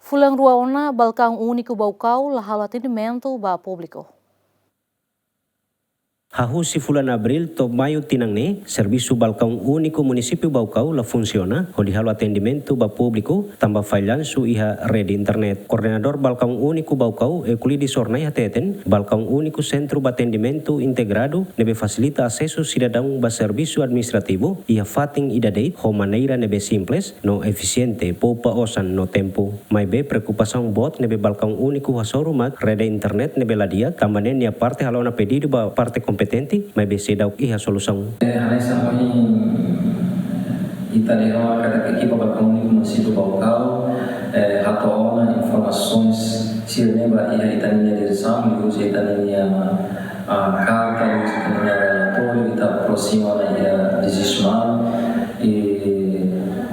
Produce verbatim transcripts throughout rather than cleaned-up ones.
Fulan rua ona, Balkaun Úniku Baucau la halo atendimentu ba públiku. Hahú husi fulan Abríl to'o Maiu tinan ne'e, servisu Balkaun Úniku Munisípiu Baucau la funsiona hodi halo atendimentu ba públiku, tanba fallansu iha rede internet. Koordenadór Balkaun Úniku Baucau, Euclides Hornai hateten, Balkaun Úniku sentru ba atendimentu integradu ne'ebé fasilita asesu sidadaun ba servisu administrativu iha fatin ida de'it ho maneira ne'ebé simples no efisiente, poupa osan no tempu. Maibé preokupasaun boot ne'ebé Balkaun Úniku hasoru mak rede internet ne'ebé la di'ak, tanba ne'e nia parte halo ona pedidu ba parte kompetente, maibé seidauk iha solusaun. Eh, hanesan ohin ita dehan katak ekipa Balkaun Úniku Munisípiu Baucau, eh, hato'o ona informasaun sira-ne'e ba iha ita-nia diresaun, liuhusi ita-nia, ah, karta, liuhusi ita-nia relatóriu, ita aprosima ona iha DIGISMAL, i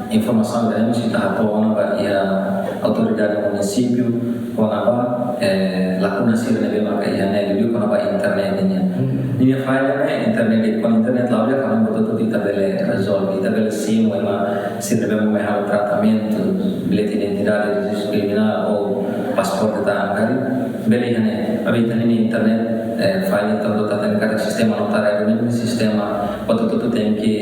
informasaun ida-ne'e mós ita hato'o ona ba iha autoridade munisípiu, kona-ba, eh, lakuna sira ne'ebé maka iha ne'e, liuliu kona-ba internet nian. Hmm. Ninia falla ne'e internet, i kona internet la'o di'ak, kona buat hotu ita bele rezolve, ita bele simu ema sira ne'ebé mai halo tratamentu bilhete identidade, rejistu kriminál ou pasaporte ita angkari, bele iha ne'e. Maibé ita-nia internet, eh, falla, entaun ita hatene katak sistema notáriu ne'e sistema buat hotu tenke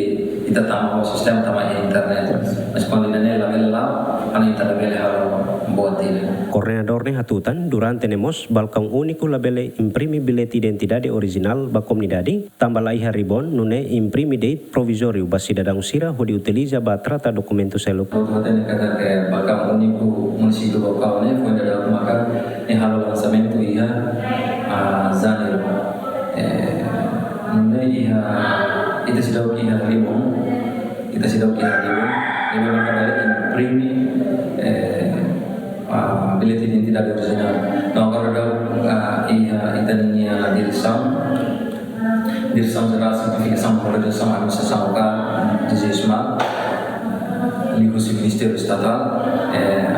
ita tama ho sistema tama iha internet. Mas kuandu ida-ne'e labele la'o, entaun ita labele halo buat ida. Koordenadór ne'e hatutan, durante ne'e mós Balkaun Úniku labele imprime bilhete identidade orijinál ba komunidade, tanba la iha ribon, nune'e imprime de'it provizóriu ba sidadaun sira hodi utiliza ba trata dokumentu seluk. Ha'u hatene katak Balkaun Úniku Munisípiu Baucau ne'e foin dadauk maka nia halo lansamentu iha, ah, Janeiru. Eh, nune'e iha, ita seidauk iha ribon, ita seidauk iha ribon, ne'ebé maka bele imprime, eh, ah, bilhete identidade orijinál. No agora daudaun, ah, iha ita-nia diresaun, Diresaun Jerál Simplifikasaun Valorizasaun Administrasaun Lokál, DIGISMAL, liuhusi Ministériu Estatál, eh,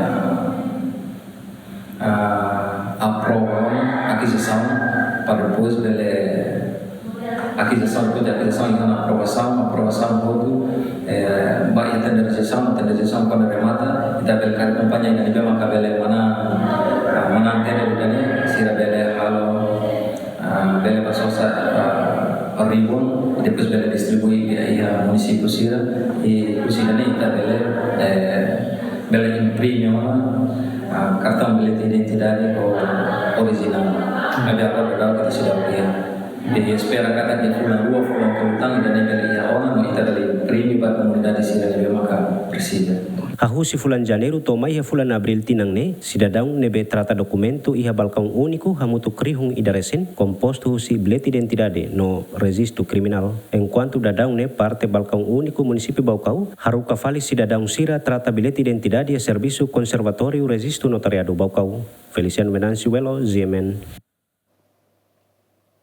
ah, aprova ona akizisaun para depois bele akizisaun, depois de akizisaun, entaun aprovasaun, aprovasaun hotu, eh, ba iha tenderizasaun, tenderizasaun kuandu remata, ita bele karik kompañia ida ne'ebé maka bele manán, ah, manán tender ida-ne'e, sira bele halo, ah, bele bá sosa, ah, ribon, depois bele distribui iha munisípiu sira, i husi ida-ne'e ita bele, eh, bele imprime ona, ah, kartaun bilhete identidade orijinál. Maibé agora daudaun ita seidauk iha. Jadi espera katak iha fulan rua, fulan tolu tan, ida-ne'e bele iha ona, no ita bele imprime ba komunidade sira ne'ebé maka presiza. Hahú husi fulan Janeiru to'o mai iha fulan Abríl tinan ne'e, sidadaun ne'ebé trata dokumentu iha Balkaun Úniku hamutuk rihun ida resin, kompostu husi bilhete identidade no rejistu kriminál. Enkuantu daudaun ne'e parte Balkaun Úniku Munisípiu Baucau haruka fali sidadaun sira trata bilhete identidade iha Servisu Konservatóriu Rejistu Notariadu Baucau. Feliciano Venâncio Belo, G M N.